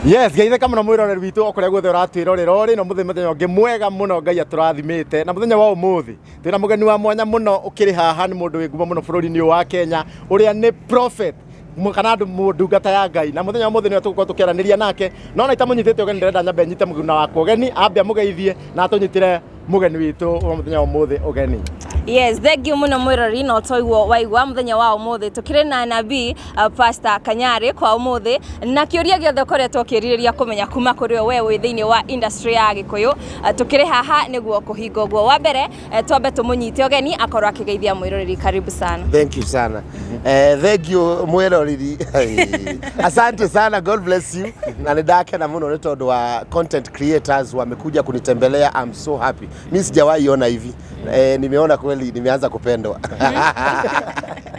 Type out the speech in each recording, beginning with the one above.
Yes, geithĩka mũno mwĩroreri witũ o kũrĩa guothe ũratwĩrorera ũrĩ no mũthenya ũngĩ mwega mũno Ngai atũrathimĩte. Na mũthenya wa ũmũthĩ twĩna mũgeni wa mwanya mũno ũkĩrĩ haha, nĩ mũndũ wĩ ngumo mũno bũrũri-inĩ ũyũ wa Kenya, ũrĩa nĩ prophet kana andũ ndungata ya Ngai. Na mũthenya wa ũmũthĩ nĩwe tũgũkorwo tũkĩaranĩria nake, no na itamũnyitĩte ũgeni, ndĩrenda nyambe nyite mũguna wakwa ũgeni, ambe amũgeithie na atũnyitĩre mũgeni witũ wa mũthenya wa ũmũthĩ ũgeni. Yes, thank you muno mwirori. No toiguo waigua, muthenya wa umuthi tukiri na nabii Pastor Kanyari kwa umuthi, na kiuria giothe ukoretwo ukiririria kumenya kuma kuri we wi thiini wa industry ya Gikuyu, tukiri haha niguo kuhinga uguo. Wa mbere, twambe tumunyite ugeni akorwo akigeithia mwiroreri. Karibu sana. Thank you sana. Thank you mwiroreri. Asante sana, God bless you. Na nĩndakena mũno nĩ tondũ wa content creators wamekuja kunitembelea. I'm so happy. Mi sijawahi ona hivi. Nimeona kweli nimeanza kupendwa.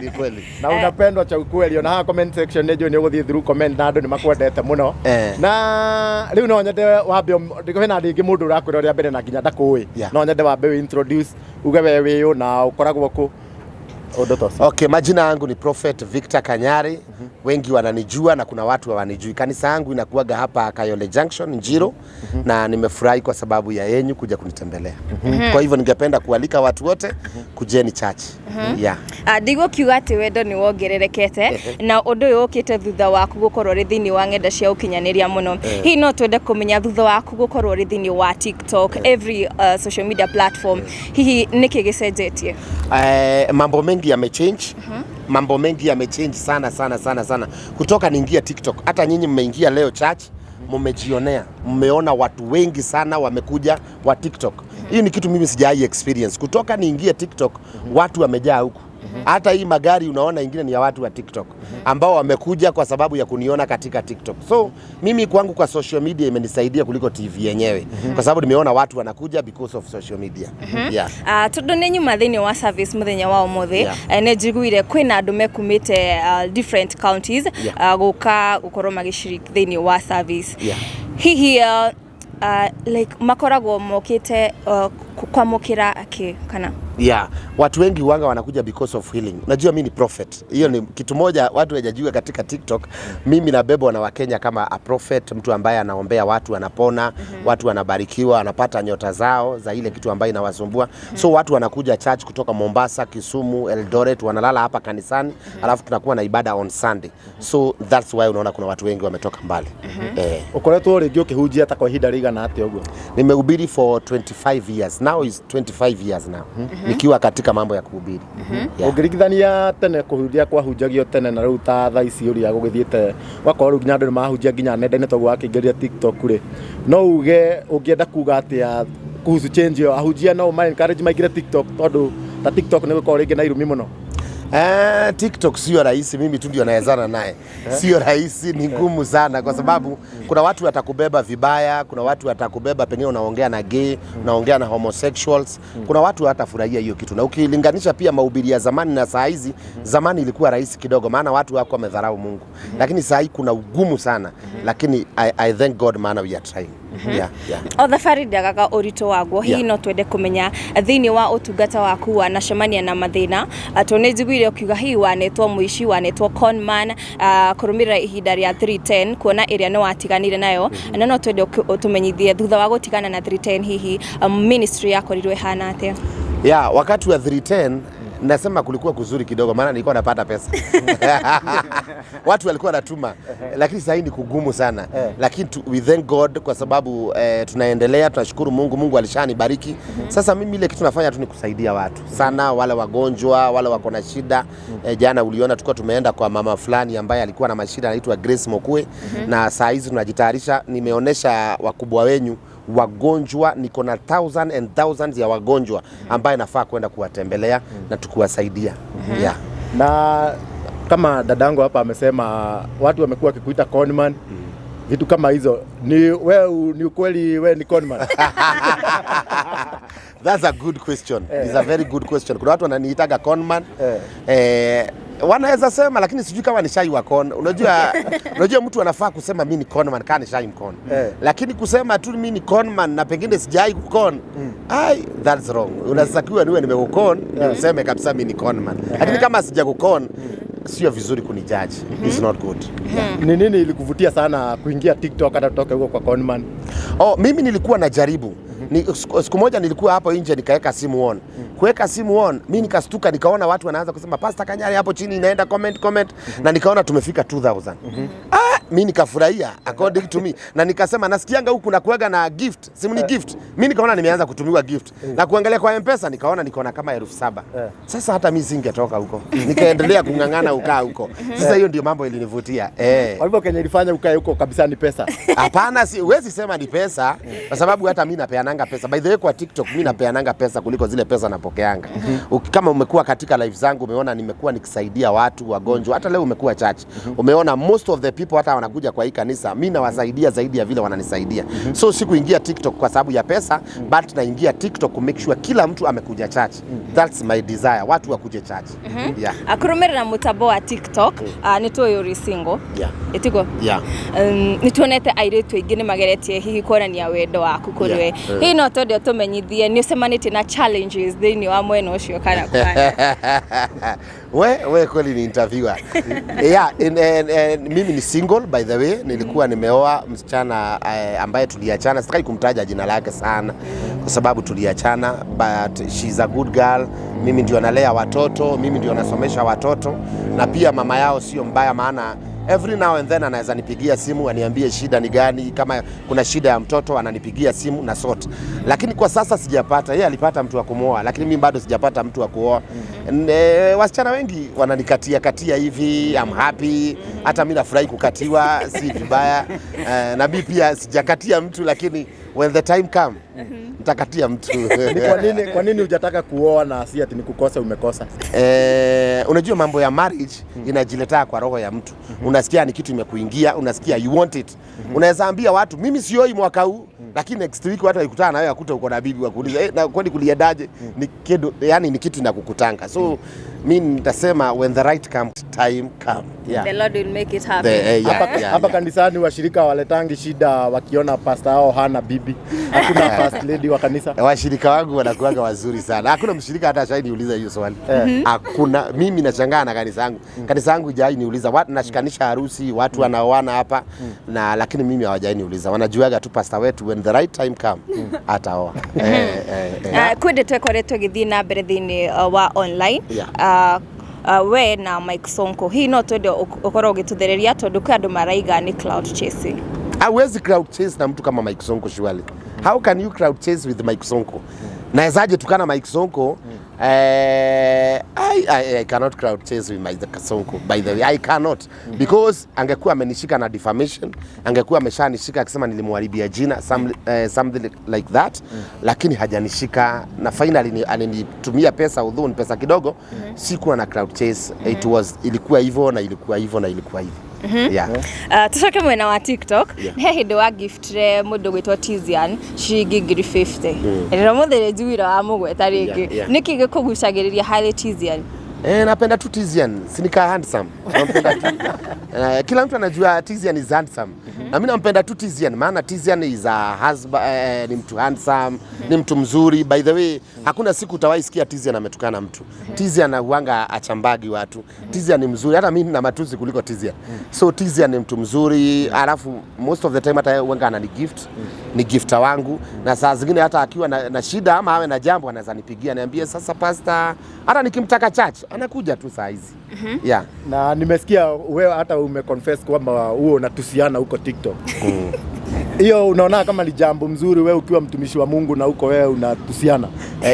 Ni kweli. Na unapendwa cha ukweli. Ona haha comment section nĩ njũĩ nĩ ũgũthiĩ through comment na andũ nĩ makwendete mũno. Na rĩu no nyende wambe, kwĩna rĩngĩ mũndũ ũrakwĩra ũrĩa mbere na nginya ndakũĩ, no nyende wambe wĩ introduce, uge we wĩ ũ na ũkoragwo kũ, ũndũ ta ũcio. Okay, majina yangu ni Prophet Victor Kanyari. Wengi wananijua na kuna watu hawanijui. Kanisa yangu inakuwaga hapa Kayole Junction, Njiro, na nimefurahi kwa sababu ya yenyu kuja kunitembelea. Kwa hivyo ningependa kualika watu wote, kujeni church. Yeah. Ndigå kiuga atä wendo nä wongererekete na å ndå å yå å kä te thutha waku gå korwo rä thä inä wa ng'enda cia å kinyanä må no. Hihi no twende kå menya, thutha waku gå korwo rä thä inä wa TikTok, every social media platform, hihi nä kä gä cenjetie? Mambo mengi yamechange. Mambo mengi yamechange sana sana sana sana kutoka niingia TikTok. Hata nyinyi mmeingia leo church, mmejionea, mmeona watu wengi sana wamekuja wa TikTok. Hii ni kitu mimi sijawahi experience. Kutoka niingie TikTok, watu wamejaa huku. Hata hii magari unaona ingine ni ya watu wa TikTok ambao wamekuja kwa sababu ya kuniona katika TikTok. So mimi kwangu kwa social media imenisaidia kuliko TV yenyewe kwa sababu nimeona watu wanakuja because of social media. Yeah. Tondu nĩ nyuma thĩinĩ wa service mũthenya wa ũmũthĩ, nĩ njiguire kwĩna andũ mekumĩte different counties gũka gũkorwo magĩciriki thĩinĩ wa service. Hihi like makoragwo mokĩte kwamũkĩra kĩ kana? Yeah, watu wengi wanga wanakuja because of healing. Najua mimi ni prophet. Hiyo ni kitu moja watu hawajajua katika TikTok. Mimi nabebwa na Wakenya kama a prophet, mtu ambaye anaombea watu wanapona, watu wanabarikiwa, wanapata nyota zao za ile kitu ambayo inawasumbua. So watu wanakuja church kutoka Mombasa, Kisumu, Eldoret, wanalala hapa kanisani, alafu tunakuwa na ibada on Sunday. So that's why unaona kuna watu wengi wametoka mbali. Ũkoretwo rĩngĩ ũkĩhunjia ta kwa ihinda rĩigana atĩa ũguo? Nimehubiri for 25 years. Now is 25 years now. Nikiwa katika mambo ya kuhubiri. Yeah. Ũngĩringithania tene kũhunjia kwahunjagio tene na rĩu ta thaa ici ũrĩa gũgĩthiĩte, gwakorwo rĩu nginya andũ nĩ marahunjia nginya nenda-inĩ toguo wakĩingĩria TikTok rĩ, no uge ũngĩenda kuga atĩa kuhusu change ĩyo? Ahunjia no ma encourage maingĩre TikTok, tondũ ta TikTok nĩ gũkorwo rĩngĩ na irumi mũno? TikTok sio rahisi, mimi tu ndio naezana naye. Sio rahisi, ni ngumu sana kwa sababu kuna watu watakubeba vibaya, kuna watu watakubeba pengine unaongea na gay, unaongea na homosexuals. Kuna watu hatafurahia hiyo kitu. Na ukilinganisha pia mahubiri ya zamani na saa hizi, zamani ilikuwa rahisi kidogo maana watu wako wamedharau Mungu. Lakini saa hii kuna ugumu sana. Lakini I thank God maana we are trying. Yeah. O thabarĩ ndĩagaga ũritũ waguo. Hihi no twende kũmenya, thĩinĩ wa ũtungata waku wanacemania na mathĩna? Tondũ nĩ njiguire ũkiuga hihi wanetwo mũici, wanetwo conman, kũrũmĩrĩra ihinda rĩa 310, kuona ĩrĩa nĩ watiganire nayo, na no twende ũtũmenyithie thutha wa gũtigana na 310, hihi ministry yakorirwo ĩhana atĩa? Yeah, wakati wa 310 nasema kulikuwa kuzuri kidogo, maana nilikuwa napata pesa, watu walikuwa wanatuma, lakini sasa hii ni kugumu sana. Lakini we thank God kwa sababu tunaendelea, tunashukuru Mungu. Mungu alishanibariki. Sasa mimi ile kitu nafanya tu ni kusaidia watu sana, wale wagonjwa, wale wako na shida. Jana uliona tulikuwa tumeenda kwa mama fulani ambaye alikuwa na mashida, anaitwa Grace Mokue, na saa hizi tunajitayarisha, nimeonesha wakubwa wenyu wagonjwa, niko na thousand and thousands ya wagonjwa ambaye nafaa kwenda kuwatembelea na tukuwasaidia. Yeah. Na kama dadangu hapa amesema watu wamekuwa wakikuita conman, vitu kama hizo, ni we ni ukweli we ni conman? That's a good question. It's a very good question. Kuna watu wananiitaga conman. Wanaweza sema, lakini sijui kama ni shai wa con. Unajua mtu anafaa kusema mi ni conman kama ni shai mcon. Lakini kusema tu mi ni conman na pengine sijai kukon, ai, that's wrong. Unatakiwa niwe nimekukon ndio useme kabisa mi ni conman. Lakini kama sijakukon, sio vizuri kunijudge. It's not good. Yeah. Ni nini ilikuvutia sana kuingia TikTok hata kutoka huko kwa conman? Oh, mimi nilikuwa najaribu. Siku moja nilikuwa hapo nje nikaweka simu on. Kuweka simu on, mimi nikastuka nikaona watu wanaanza kusema Pastor Kanyari hapo chini inaenda comment comment, na nikaona tumefika 2000. Ah, mimi nikafurahia according to me, na nikasema nasikianga huku na kuaga na gift, simu ni gift. Mimi nikaona nimeanza kutumiwa gift. Na kuangalia kwa M-Pesa nikaona niko na kama 7,000. Sasa hata mimi singetoka huko. Nikaendelea kung'ang'ana ukaa huko. Sasa hiyo ndio mambo ilinivutia. Kwa hivyo Kenya ilifanya ukae huko kabisa ni pesa. Hapana, huwezi sema ni pesa kwa sababu hata mimi napeananga pesa. By the way, kwa TikTok mimi napeananga pesa kuliko zile pesa napokeanga. Kama umekuwa katika live zangu umeona nimekuwa nikisaidia watu wagonjwa. Hata leo umekuwa church. Umeona most of the people hata wanakuja kwa hii kanisa, mimi nawasaidia zaidi ya vile wananisaidia. So sikuingia TikTok kwa sababu ya pesa, but naingia TikTok ku make sure kila mtu amekuja church. That's my desire, watu wakuje church. Yeah. Kũrũmĩrĩra mũtambo wa TikTok, nĩ tũĩ ũrĩ single. Ĩtiguo? Yeah. Nĩ tuonete airĩtu aingĩ nĩ mageretie hihi kuonania wendo waku kũrĩ we. Hihi no twende ũtũmenyithie nĩ ũcemanĩtie na challenges thĩinĩ wa mwena ũcio kana kũhana? We kweli ni interviewer. Yeah, mimi ni single by the way. Nilikuwa nimeoa msichana ambaye tuliachana. Sitaki kumtaja jina lake sana kwa sababu tuliachana, but she's a good girl. Mimi ndio nalea watoto, mimi ndio nasomesha watoto, na pia mama yao sio mbaya, maana every now and then anaweza nipigia simu aniambie shida ni gani, kama kuna shida ya mtoto ananipigia simu na sort. Lakini kwa sasa sijapata. Yeye alipata mtu wa kumuoa, lakini mimi bado sijapata mtu wa kuoa. Wasichana wengi wananikatia katia hivi, I'm happy. Hata mimi nafurahi kukatiwa, si vibaya. Na mimi pia sijakatia mtu, lakini when the time come nitakatia mtu. Ni kwa nini hujataka kuoa na si ati ni kukosa umekosa? Unajua mambo ya marriage inajiletea kwa roho ya mtu. Unasikia ni kitu imekuingia, unasikia you want it. Unaweza ambia watu mimi sioi mwaka huu, lakini next week watu wakikutana na wewe akuta uko na bibi wakuuliza, na kwani kuliendaje? Ni kitu, yani ni kitu inakukutanga. So mimi nitasema when the right time come. Yeah. The Lord will make it happen. Yeah, Hapa yeah, hapa yeah. kanisani washirika waletangi shida wakiona pastor wao hana bibi. Hakuna first lady wa kanisa. Washirika wangu wanakuwaga wazuri sana. Hakuna mshirika hata ashai niuliza hiyo swali. Hakuna. Mimi nashangaa na kanisa yangu. Kanisa yangu hajai niuliza. Watu nashikanisha harusi, watu wanaoana hapa na lakini mimi hawajai niuliza. Wanajuaga tu pastor wetu when the right time come ataoa. Kwĩ twekoretwo gĩthiĩ na mbere thĩinĩ wa online. We na Mike Sonko, hihi no twende ũkorwo ũgĩtũthereria tondũ kwĩ andũ maraiga nĩ clout chasing? Hauwezi crowd chase na mtu kama Mike Sonko surely. How can you crowd chase with Mike Sonko? Nawezaje tukana Mike Sonko? I cannot crowd chase with Mike Sonko, by the way. I cannot, because angekuwa amenishika na defamation, angekuwa ameshanishika akisema nilimharibia jina, something like that, lakini hajanishika na finally alinitumia pesa, although ni pesa kidogo. Sikuwa na crowd chase. It was ilikuwa hivyo na ilikuwa hivyo na ilikuwa hivyo. Yeah. Tucoke mwena wa TikTok. Yeah. He hĩndĩ wa giftire mũndũ gwĩtwo Tizian ciringi 50,000. Rĩrĩa mũthĩ njiguire wa mũgweta rĩngĩ. Nĩkĩ gĩkũgucagĩrĩria harĩ Tizian? Napenda tu Tizian, si ni ka handsome. Nampenda tu. Kila mtu anajua Tizian is handsome. Na mimi nampenda tu Tizian, maana Tizian is a husband, ni mtu handsome, ni mtu mzuri. By the way, hakuna siku utawahi sikia Tizian ametukana mtu. Tizian huanga achambagi watu. Tizian ni mzuri, hata mimi nina matusi kuliko Tizian. So Tizian ni mtu mzuri, alafu most of the time hata yeye huanga anani gift, ni gifter wangu. Na saa zingine hata akiwa na shida ama awe na jambo anaweza nipigia niambie sasa pastor, hata nikimtaka church anakuja tu saa hizi. Yeah. Na nimesikia wewe hata umeconfess kwamba huo unatusiana huko TikTok. Hiyo unaona kama ni jambo mzuri, wewe ukiwa mtumishi wa Mungu na huko wewe unatusiana?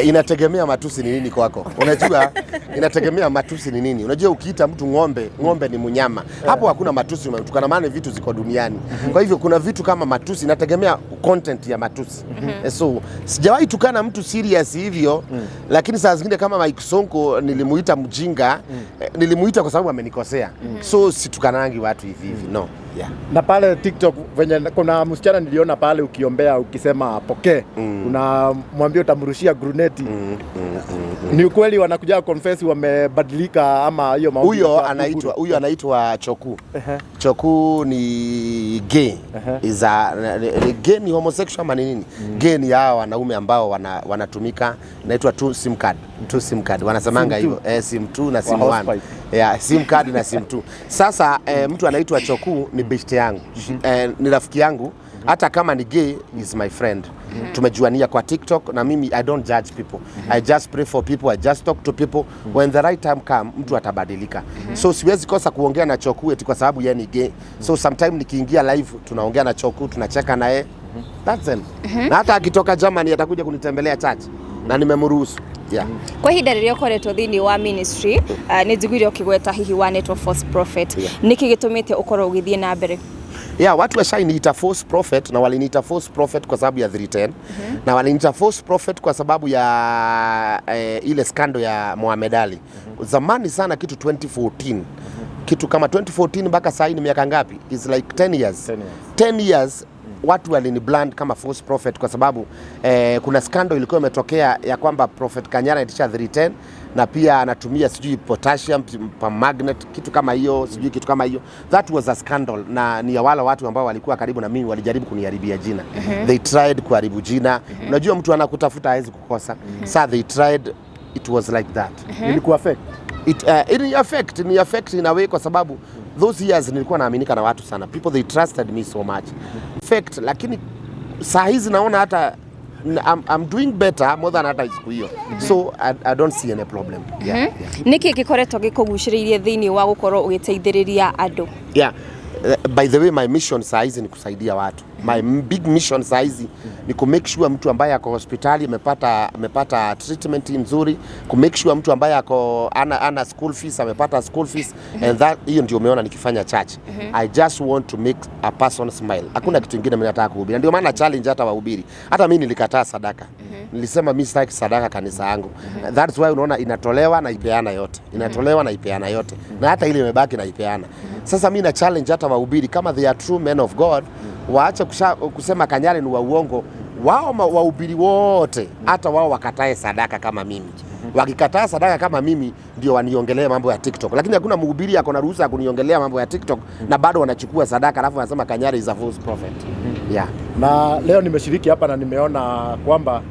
Inategemea matusi ni nini kwako. Unajua inategemea matusi ni nini. Unajua ukiita mtu ng'ombe, ng'ombe ni mnyama. Hapo hakuna matusi umetukana, maana vitu ziko duniani. Kwa hivyo kuna vitu kama matusi, inategemea content ya matusi. So sijawahi tukana mtu serious hivyo, lakini saa zingine kama Mike Sonko nilimuita mjinga, nilimuita kwa sababu amenikosea. So situkanangi watu hivi hivi, no. Yeah. Na pale TikTok venye kuna msichana niliona pale ukiombea ukisema apokee, unamwambia utamrushia guruneti. Ni ukweli wanakuja confess wamebadilika ama hiyo maombi Huyo inakuwa anaitwa bure? Huyo anaitwa Choku. Choku ni gay. Is a ni gay, ni homosexual ama ni nini? Gay ni hawa wanaume ambao wanatumika, inaitwa two sim card. Two sim card. Wanasemanga SIM hivyo. Eh, sim 2 na sim Wa 1. hosepipe. Yeah, sim card na sim 2. Sasa mtu anaitwa Choku ni best yangu. Ni rafiki yangu. Hata kama ni gay, is my friend. Tumejuania kwa TikTok na mimi I don't judge people. I just pray for people, I just talk to people. When the right time come, mtu atabadilika. So siwezi kosa kuongea na Choku eti kwa sababu yeye ni gay. So sometime nikiingia live tunaongea na Choku, tunacheka naye. That's it. Na hata akitoka Germany atakuja kunitembelea church na nimemruhusu. Yeah. Kwa ihinda rĩrĩa ũkoretwo thĩinĩ wa ministry, nĩ njiguire ũkĩgweta hihi wanetwo false prophet. Nĩkĩ gĩtũmĩte ũkorwo ũgĩthiĩ na mbere? Yeah, watu washainiita false prophet na waliniita false prophet kwa sababu ya 310 na waliniita false prophet kwa sababu ya ile scandal ya Mohamed Ali. Zamani sana, kitu 2014. Kitu kama 2014 mpaka sasa ni miaka ngapi? It's like 10 years. 10 years. 10 years watu walini brand kama false prophet kwa sababu kuna scandal ilikuwa imetokea ya kwamba Prophet Kanyari anaitisha 310 na pia anatumia sijui potassium permanganate, kitu kama hiyo, sijui kitu kama hiyo. That was a scandal, na ni ya wale watu ambao walikuwa karibu na mimi walijaribu kuniharibia jina. They tried kuharibu jina. Unajua mtu anakutafuta hawezi kukosa. Sa they tried, it was like that. Ilikuwa affect? It affect in a way kwa sababu those years nilikuwa naaminika na watu sana. People, they trusted me so much. Fact, lakini saa hizi naona hata I'm doing better more than hata siku hiyo, so I don't see any problem. Yeah. Nĩkĩ gĩkoretwo gĩkũgucĩrĩirie thĩinĩ wa gũkorwo ũgĩteithĩrĩria andũ? Yeah. By the way, my mission saa hizi ni kusaidia watu. My big mission saa hizi ni ku make sure mtu ambaye ako hospitali amepata treatment nzuri, ku make sure mtu ambaye ako ana school fees amepata school fees, and that hiyo ndio umeona nikifanya church. I just want to make a person smile. Hakuna kitu kingine mimi nataka kuhubiri. Ndio maana challenge hata wahubiri. Hata mimi nilikataa sadaka. Nilisema mimi sitaki sadaka kanisa yangu. That's why unaona inatolewa na ipeana yote. Inatolewa na ipeana yote. Na hata ile imebaki na ipeana. Sasa mimi na challenge hata wahubiri, kama they are true men of God, waache kusema Kanyari ni wa uongo. Wao wahubiri wote hata wao wakatae sadaka kama mimi. Wakikataa sadaka kama mimi ndio waniongelee mambo ya TikTok. Lakini hakuna mhubiri ako na ruhusa ya kuniongelea mambo ya TikTok na bado wanachukua sadaka alafu wanasema Kanyari is a false prophet. Yeah. Na leo nimeshiriki hapa na nimeona kwamba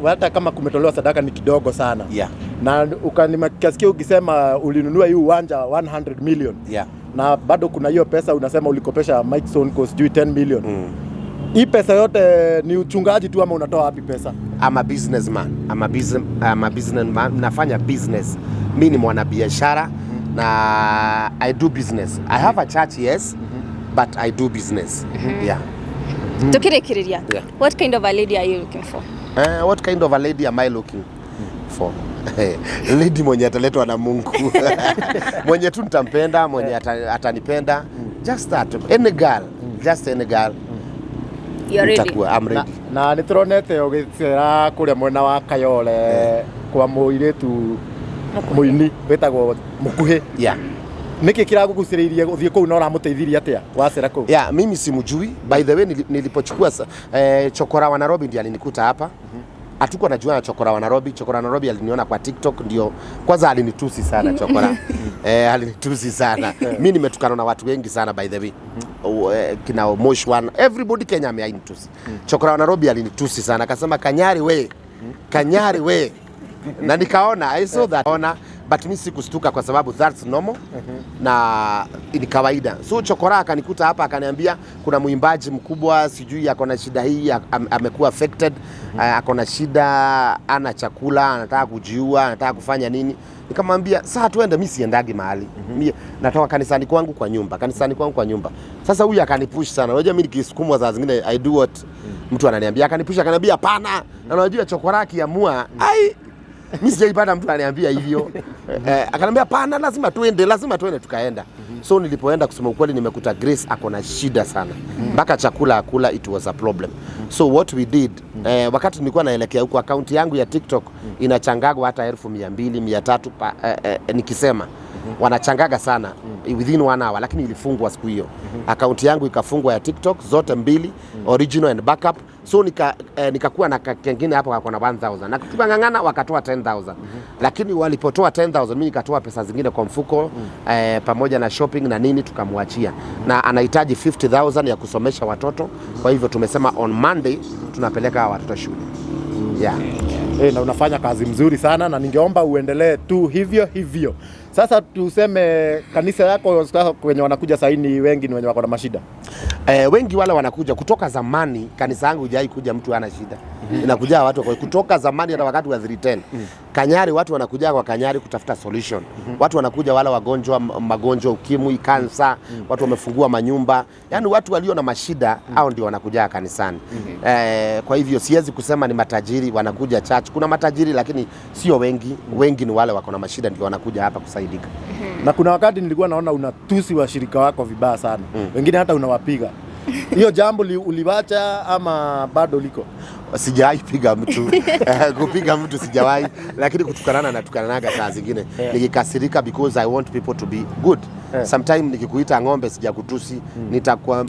hata kama kumetolewa sadaka ni kidogo sana. Na ukanimkasikia ukisema ulinunua hii uwanja 100 million. Na bado kuna hiyo pesa unasema ulikopesha Mike Sonko sijui 10 million. Hii pesa yote ni uchungaji tu ama unatoa wapi pesa? I'm a businessman. I'm a businessman. Nafanya business. Mi ni mwanabiashara na I do business. I have a church, yes, but I do business. Yeah. Tukĩrĩkĩrĩria, what kind of a lady are you looking for? What kind of a lady am I looking for? Lady mwenye ataletwa na Mungu. Mwenye tu nitampenda, mwenye atanipenda. Just that. Any girl. Just any girl. You're ready? Nitakuwa, I'm ready. Na nä tå ronete å gä cera kå rä a mwena wa Kayole kwa må irä tu mũini wĩtagwo Mũkuhĩ. Nä kä kä ragå gucä rä irie å thiä kå u na å ramå teithirie atä a wacera kå u? Yeah, mimi simjui. By the way, nilipochukua Chokora wa Nairobi ndiye alinikuta hapa. Hatukuwa najua na Chokora wa Nairobi. Chokora wa Nairobi aliniona kwa TikTok, ndio kwanza alinitusi sana Chokora. Alinitusi sana. Mimi nimetukana na watu wengi sana, by the way. Kina Mosh One, everybody Kenya ameainitusi. Chokora wa Nairobi alinitusi sana. Akasema, "Kanyari we. Kanyari we." Na nikaona, I saw that. Ona, but mimi sikustuka kwa sababu that's normal na ni kawaida. So Chokora akanikuta hapa akaniambia kuna mwimbaji mkubwa sijui ako na shida hii, amekuwa affected, ako na shida, ana chakula, anataka kujiua, anataka kufanya nini. Nikamwambia saa tuende, mimi siendagi mahali. Mimi natoka kanisani kwangu kwa nyumba, kanisani kwangu kwa nyumba. Sasa huyu akanipush sana. Unajua mimi nikisukumwa saa zingine I do what mtu ananiambia. Akanipush akaniambia hapana. Na unajua Chokora akiamua, ai, mimi sijaipata mtu ananiambia hivyo. Akaniambia pana, lazima tuende, lazima tuende, tukaenda. So nilipoenda, kusema ukweli, nimekuta Grace ako na shida sana. Mpaka chakula akula, it was a problem. So what we did, wakati nilikuwa naelekea huko, akaunti yangu ya TikTok inachangagwa hata 200,000, 300,000 nikisema. Wanachangaga sana within one hour, lakini ilifungwa siku hiyo. Akaunti yangu ikafungwa ya TikTok zote mbili, original and backup. So nikakuwa na kengine hapo kako na 1000 na tukang'ang'ana wakatoa 10,000, lakini walipotoa 10,000 mimi nikatoa pesa zingine kwa mfuko pamoja na shopping na nini tukamwachia, na anahitaji 50,000 ya kusomesha watoto. Kwa hivyo tumesema on Monday tunapeleka hawa watoto shule. Yeah. Na unafanya kazi mzuri sana na ningeomba uendelee tu hivyo hivyo. Sasa tuseme kanisa yako sasa kwenye wanakuja sahii ni wengi ni wenye wako na mashida. Wengi wale wanakuja kutoka zamani. Kanisa yangu hujai kuja mtu ana shida. Inakuja watu kutoka zamani, hata wakati wa 310 Kanyari, watu wanakuja kwa Kanyari kutafuta solution. Watu wanakuja wale wagonjwa, magonjwa ukimwi, kansa, watu wamefungua manyumba, yani watu walio na mashida hao ndio wanakuja kanisani. Kwa hivyo siwezi kusema ni matajiri wanakuja church. Kuna matajiri lakini sio wengi. Wengi ni wale wako na mashida ndio wanakuja hapa kusaidika. Na kuna wakati nilikuwa naona unatusi washirika wako vibaya sana. Wengine hata unawapiga. Hiyo jambo uliwacha ama bado liko? Sijawahi piga mtu. Kupiga mtu sijawahi, lakini kutukanana natukananaga saa zingine nikikasirika, because I want people to be good. Sometime nikikuita ng'ombe sijakutusi,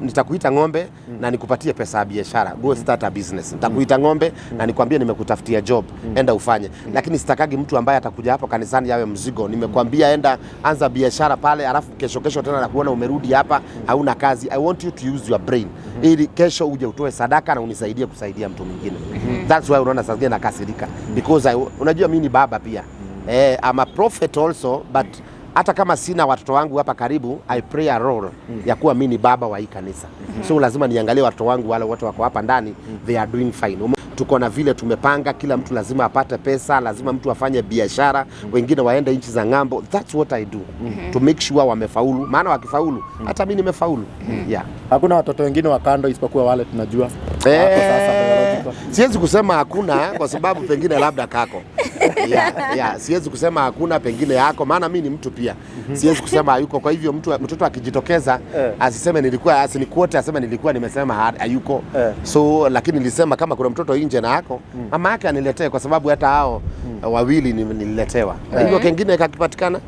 nitakuita ng'ombe na nikupatie pesa ya biashara, go start a business. Nitakuita ng'ombe na nikwambie nimekutafutia job, enda ufanye. Lakini sitakagi mtu ambaye atakuja hapo kanisani yawe mzigo. Nimekwambia enda anza biashara pale, alafu kesho kesho tena nakuona umerudi hapa hauna kazi. I want you to use your brain ili kesho uje utoe sadaka na unisaidie kusaidia mtu mwingine. That's why unaona saa zingine nakasirika, because unajua mimi ni baba pia. I'm a prophet also, but hata kama sina watoto wangu hapa karibu, I play a role ya kuwa mimi ni baba wa hii kanisa. So lazima niangalie watoto wangu wale wote wako hapa ndani, they are doing fine. Tuko na vile tumepanga, kila mtu lazima apate pesa, lazima mtu afanye biashara, wengine waende nchi za ng'ambo. That's what I do to make sure wamefaulu, maana wakifaulu hata mimi nimefaulu. Yeah. Hakuna watoto wengine wa kando isipokuwa wale tunajua wako sasa biological. Siwezi kusema hakuna kwa sababu pengine labda kako. Yeah. Siwezi kusema hakuna, pengine yako, maana mimi ni mtu pia. Siwezi kusema hayuko. Kwa hivyo mtoto akijitokeza asiseme nilikuwa, asinikuote aseme nilikuwa nimesema hayuko. So lakini nilisema kama kuna mtoto nje na yako, mama yake aniletee, kwa sababu hata hao wawili nililetewa. Kwa hivyo kengine kakipatikana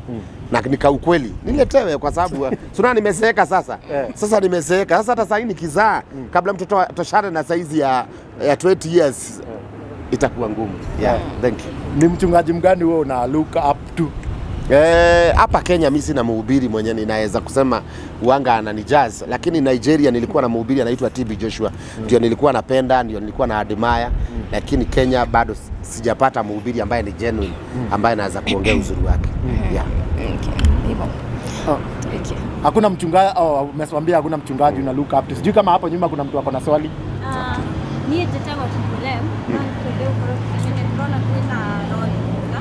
na nika ukweli niletewe, kwa sababu suna nimezeeka sasa. Sasa nimezeeka sasa, hata sasa nikizaa kabla mtoto atoshane na saizi ya 20 years itakuwa ngumu. Yeah, thank you. Ni mchungaji mgani wewe una look up to? Hapa Kenya mimi sina mhubiri mwenye ninaweza kusema uanga ananijazz, lakini Nigeria nilikuwa na mhubiri anaitwa TB Joshua, ndio nilikuwa napenda, ndio nilikuwa na admire, lakini Kenya bado sijapata mhubiri ambaye ni genuine, ambaye anaweza kuongea uzuri wake. Yeah. Okay. Hivyo. Oh. Okay. Hakuna mchungaji, oh, umeswambia hakuna mchungaji una look up to. Sijui kama hapo nyuma kuna mtu ako na swali. Niĩ njĩtagwo Tupulem, no twende ũkorwo tũkenete ndĩrona kwĩna rori nga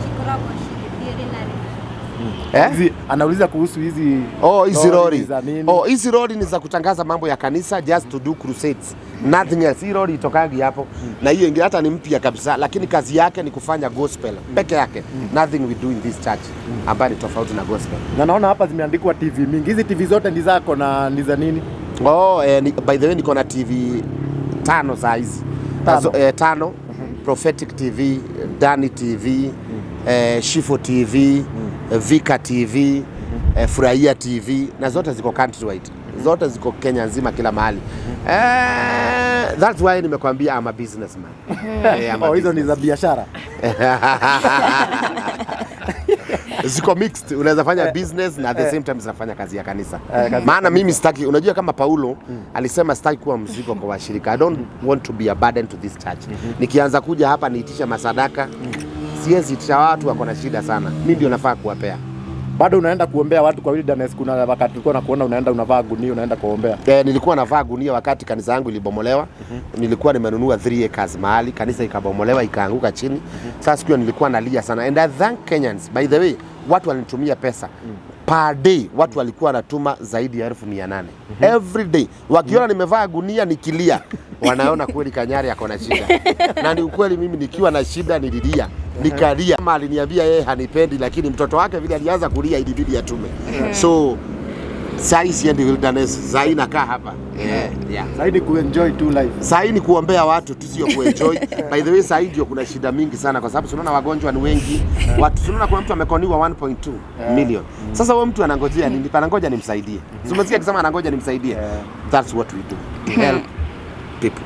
cikoragwo cigĩthiĩ rĩ na rĩ. Eh? Hizi anauliza kuhusu hizi Oh, hizi lori. za nini? Oh, hizi lori ni za kutangaza mambo ya kanisa, just to do crusades. Nothing else. Hii lori itokagi hapo. Na hiyo ingine hata ni mpya kabisa, lakini kazi yake ni kufanya gospel peke yake. Nothing we do in this church ambayo ni tofauti na gospel. Na naona hapa zimeandikwa TV mingi. Hizi TV zote ni zako na ni za nini? Oh, by the way niko na TV 5 saa hizi. Tano? 5. Prophetic TV, Dani TV, Shifo TV, Vika TV, Furahia TV, na zote ziko countrywide. Zote ziko Kenya nzima kila mahali. That's why nimekwambia I'm a businessman. I'm a Oh, hizo ni za business. biashara. Ziko mixed, unaweza fanya business na at the same time zinafanya kazi ya kanisa. Kazi Maana mimi sitaki, unajua kama Paulo alisema sitaki kuwa mzigo kwa washirika. I don't want to be a burden to this church. Nikianza kuja hapa niitisha masadaka, siwezi itisha, watu wako na shida sana. Mimi ndio nafaa kuwapea. Bado unaenda kuombea watu kwa wilderness? Kuna wakati tulikuwa nakuona unaenda unavaa gunia unaenda kuombea. Nilikuwa navaa gunia wakati kanisa yangu ilibomolewa. Nilikuwa nimenunua 3 acres mahali, kanisa ikabomolewa ikaanguka chini. Sasa siku hiyo nilikuwa nalia sana. And I thank Kenyans. By the way, watu walinitumia pesa. Per day watu walikuwa wanatuma zaidi ya 800,000. Every day. Wakiona nimevaa gunia nikilia, wanaona kweli Kanyari ako na shida. Na ni ukweli, mimi nikiwa na shida nililia. Nikalia. Mama aliniambia yeye hanipendi, lakini mtoto wake vile alianza kulia ilibidi atume. So Sai siendi wilderness, sai nakaa hapa. Yeah. Zaidi kuenjoy tu life. Saa hii ni kuombea watu tu, sio kuenjoy. By the way, saa hii ndio kuna shida mingi sana, kwa sababu tunaona wagonjwa ni wengi watu, tunaona kuna mtu amekoniwa 1.2 million. Sasa huyo mtu anangojea nini? Anangoja nimsaidie. Si umesikia akisema anangoja nimsaidie? That's what we do to help people.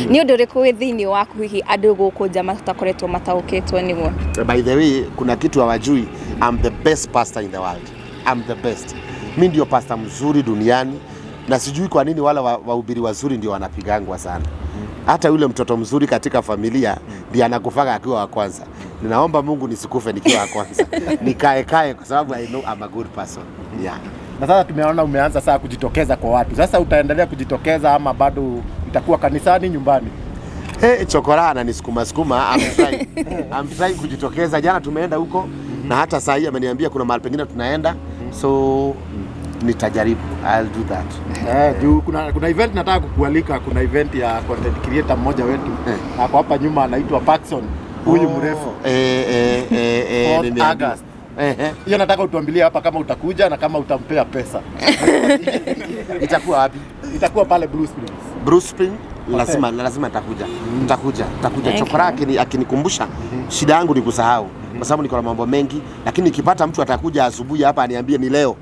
Nĩ ũndũ ũrĩkũ wĩ thĩinĩ waku hihi andũ gũkũ nja matakoretwo mataũkĩtwo nĩguo? By the way, kuna kitu hawajui, I'm the best pastor in the world. I'm the best. Mi ndio pastor mzuri duniani na sijui kwa nini wale wahubiri wazuri ndio wanapigangwa sana. Hata yule mtoto mzuri katika familia ndiye anakufaga akiwa wa kwanza. Ninaomba Mungu nisikufe nikiwa wa kwanza, nikae kae, kwa sababu I know I'm a good person. Yeah. Na sasa tumeona umeanza saa kujitokeza kwa watu. Sasa utaendelea kujitokeza ama bado itakuwa kanisani nyumbani? Hey, chokora ananisukuma sukuma. I'm trying kujitokeza. Jana tumeenda huko na hata saa hii ameniambia kuna mahali pengine tunaenda, so nitajaribu. I'll do that. Eh, juu kuna event nataka kukualika. Kuna event ya content creator mmoja wetu ako hapa nyuma anaitwa Paxson, huyu mrefu. 4th Nimeambiwa. August. Hiyo nataka utuambilie hapa kama utakuja na kama utampea pesa. Itakuwa wapi? Itakuwa pale Blue Springs. Blue Spring. Lazima nitakuja. Nitakuja. Okay. Chokora akinikumbusha, shida yangu ni kusahau kwa sababu niko na mambo mengi, lakini nikipata mtu atakuja asubuhi hapa aniambie ni leo,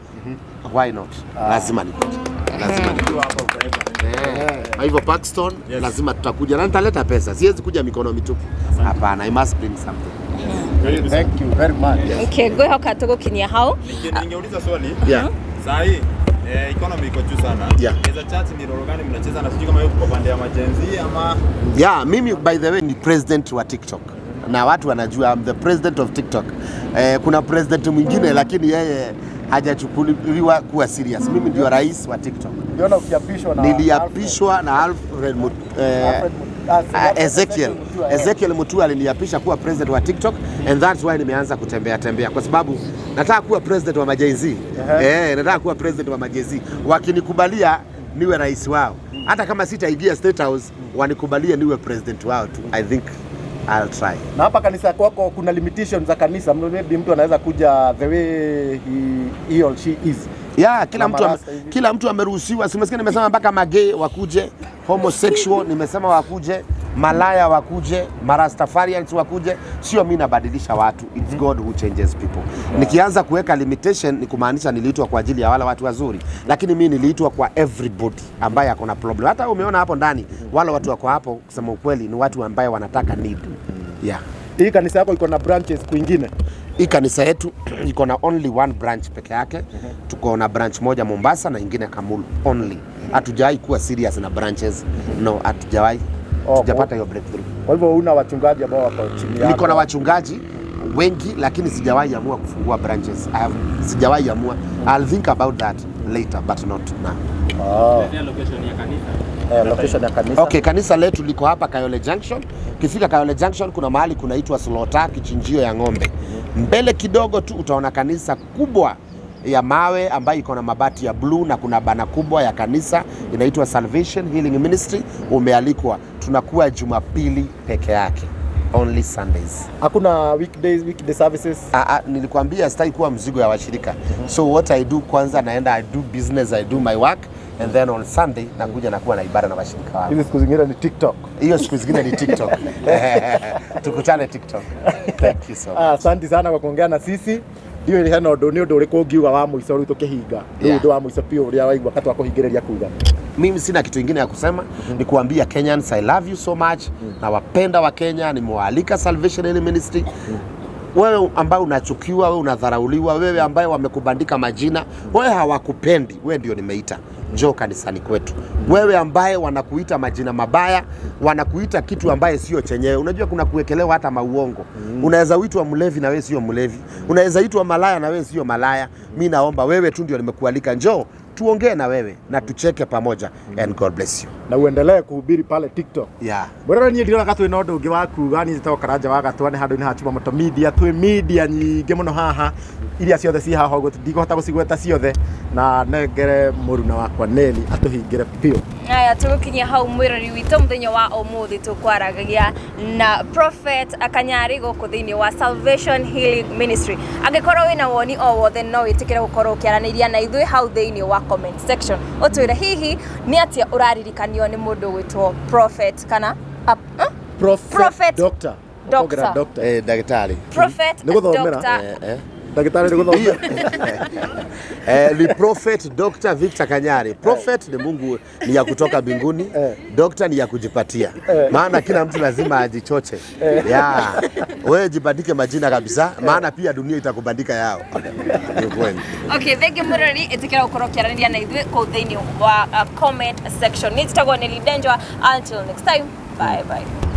why not? Lazima nikuje. Lazima nikuje. Kwa hivyo Paxton, lazima tutakuja na nitaleta pesa. Siwezi kuja mikono mitupu. Hapana, I must bring something. Thank you very much. Okay, ngwĩhoka tũgũkinyia hau. Ningeuliza swali. Yeah. Saa hii economy iko juu sana. Yeah. As a church ni role gani mnacheza, na sijui kama hiyo kwa pande ya ma-Gen Z ama Yeah, mimi by the way ni president wa TikTok na watu wanajua I'm the president of TikTok. Kuna president mwingine lakini yeye hajachukuliwa kuwa serious. Mimi ndio rais wa TikTok. Niliona ukiapishwa na Niliapishwa na Alfred ah, si Alfred, Ezekiel. Mutua, eh. Ezekiel Mutua aliniapisha kuwa president wa TikTok and that's why nimeanza kutembea tembea kwa sababu nataka kuwa president wa ma-Gen Z. Nataka kuwa president wa ma-Gen Z. Wakinikubalia niwe rais wao. Hata kama sitaingia State House, wanikubalie niwe president wao tu. I think I'll try. Na hapa kanisa kwako kuna limitations za kanisa, maybe mtu anaweza kuja the way he or she is. Yeah, kila Na mtu marasta hivi. kila mtu ameruhusiwa. Si umesikia nimesema mpaka magay wakuje, homosexual nimesema wakuje, malaya wakuje, marastafarians wakuje. Sio mimi nabadilisha watu, it's God who changes people. Nikianza kuweka limitation ni kumaanisha niliitwa kwa ajili ya wale watu wazuri, lakini mimi niliitwa kwa everybody ambaye ako na problem. Hata umeona hapo ndani wale watu wako hapo, kusema ukweli, ni watu ambaye wanataka need. Yeah. Hii kanisa yako iko na branches kwingine? Hii kanisa yetu iko na only one branch peke yake. Tuko na branch moja Mombasa na ingine Kamulu only. Hatujawahi kuwa serious na branches. No, hatujawahi. Oh, Tujapata hiyo breakthrough. Kwa hivyo una wachungaji ambao wako chini yako? Niko na wachungaji wengi lakini sijawahi amua kufungua branches. Sijawahi amua. I'll think about that later but not now. Oh. Location ya kanisa. Okay, kanisa letu liko hapa Kayole Junction. Ukifika Kayole Junction kuna mahali kunaitwa Slota, kichinjio ya ng'ombe. Mbele kidogo tu utaona kanisa kubwa ya mawe ambayo iko na mabati ya bluu na kuna banner kubwa ya kanisa inaitwa Salvation Healing Ministry. Umealikwa. Tunakuwa Jumapili peke yake. Only Sundays. Hakuna weekdays, weekday services? Nilikwambia sitaki kuwa mzigo ya washirika. So what I do, kwanza naenda I do business, I do my work and then on Sunday nakuja nakuwa na ibada na washirika wangu. Hizi siku zingine ni TikTok. Hiyo siku zingine ni TikTok. Tukutane TikTok. Thank you so much. Ah, asante sana kwa kuongea na sisi. Ndiũĩ hena ũndũ, nĩ ũndũ ũrĩkũ ũngiuga wa mũico rĩu tũkĩhinga? Rĩu ũndũ wa mũico biũ ũrĩa waigua kata wa kũhingĩrĩria kuga. Mimi sina kitu ingine ya kusema, ni kuambia Kenyans I love you so much. Nawapenda wa Kenya, nimewaalika Salvation Healing Ministry. Wewe ambaye unachukiwa, wewe unadharauliwa, wewe ambaye wamekubandika majina, wewe hawakupendi, wewe ndio nimeita, njoo kanisani kwetu. Wewe ambaye wanakuita majina mabaya, wanakuita kitu ambaye sio chenyewe. Unajua kuna kuwekelewa hata mauongo. Unaweza uitwa mlevi na wewe sio mlevi, unaweza itwa malaya na wewe sio malaya. Mi naomba wewe tu ndio nimekualika, njoo Tuongee na wewe na tucheke pamoja, and God bless you. Na uendelee kuhubiri pale TikTok. Yeah. Mwĩrore, niĩ ndirona twĩ na ũndũ ũngĩ wa kuga. Niĩ njĩtagwo Karanja wa Gatwa, nĩ handũ-inĩ ha Chumamoto Media. Twĩ media nyingĩ mũno haha, iria ciothe ci haha ũguo ndikũhota gũcigweta ciothe, na nengere mũruna wakwa Neli atũhingĩre biũ. Aya, tũgũkinyia hau, mwĩrori witũ. Mũthenya wa ũmũthĩ tũkwaragagia na Prophet Kanyari gũkũ thĩinĩ wa Salvation Healing Ministry. Angĩkorwo wĩna woni o wothe, no wĩtĩkĩre gũkorwo ũkĩaranĩria na ithuĩ hau thĩinĩ wa comment section, ũtwĩre hihi nĩ atĩa ũraririkanio nĩ mũndũ ũgwĩtwo Prophet kana Prophet, Prophet Doctor. Doctor. Ũkongera doctor. Eh, daktari. Prophet Nĩ gũthomera. Doctor. Eh, eh. Ndagĩtarĩ nĩ gũthomera. Eh, ni Prophet Dr. Victor Kanyari. Prophet ni Mungu, ni ya kutoka mbinguni. Doctor ni ya kujipatia. Maana kila mtu lazima ajichoche. Yeah. Wewe jibandike majina kabisa, maana pia dunia itakubandika yao. Ni kweli. Okay, thank you, mũrori. Ĩtĩkĩra gũkorwo ũkĩaranĩria na ithuĩ kũu thĩinĩ wa comment section. Niĩ njĩtagwo Nelly Denjwa. Until next time, bye bye.